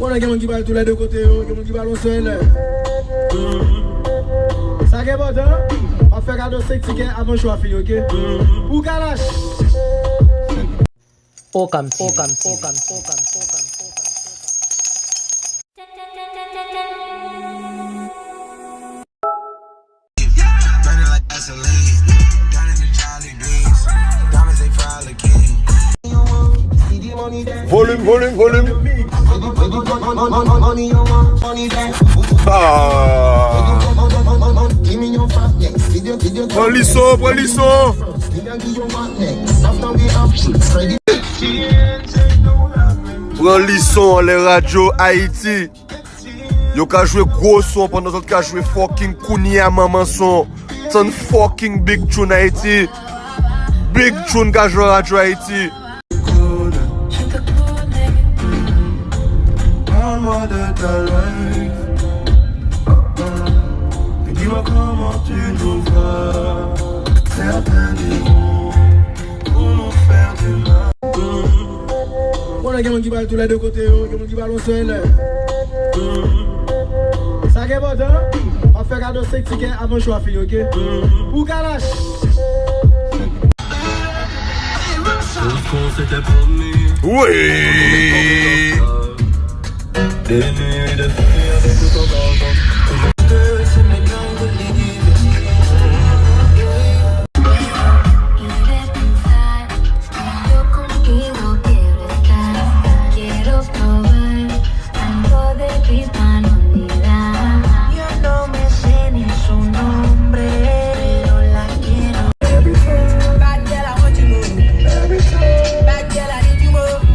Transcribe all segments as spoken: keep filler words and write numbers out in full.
Konnen gen moun ki pral tou lè de kote yo, gen moun ki pral yon sèl. Sa ki enpòtan, w ap fè kado senk tikè avan show a fini, oke? Pou Kalash. Okamsi. Okamsi. Okamsi. Okamsi. Okamsi. Volume, volume, volume. Ah. Pran li son, pran li son. Pran li son anlè radyo Ayiti. Yo ka jwe gwo son pandan zòt ka jwe fucking kounye a manman son. Tann fucking Big Tune Ayiti. Big Tune ka jwe radyo Ayiti. Parle-moi de ta life. Dis-moi comment tu trouves ça. Certains diront pour nous faire du mal. Konnen gen moun ki pral tou lè de kote yo, gen moun ki pral yon sèl. Sa ki enpòtan, w ap fè kado senk tikè avan show a fini, oke? Pou Kalash. Tout ce qu'on s'était promis. Wi. Des nuits de feu avec tout ton corps.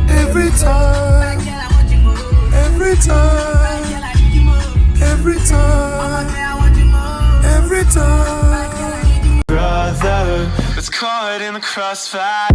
Every time, every time, every time, every time. Brother, let's caught in the crossfire.